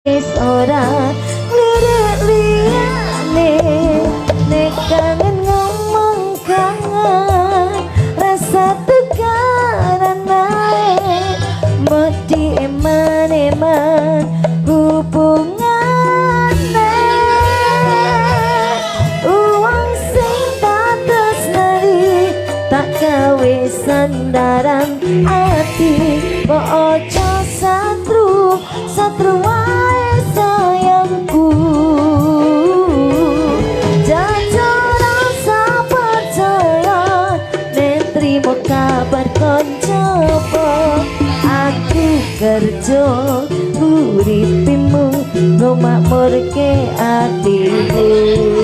Ora lirik liyane. Nek kangen ngomong kangen, rasa tukaran ae. Mbok dieman-eman hubungane. Wong sing tak tresnani tak gawe sandaran ati. Mbok ojo satru satru wae sayangku. Jajal rasa percaya nek trimo kabar koncopo. Aku kerja nguripimu, ngomakmurke atimu.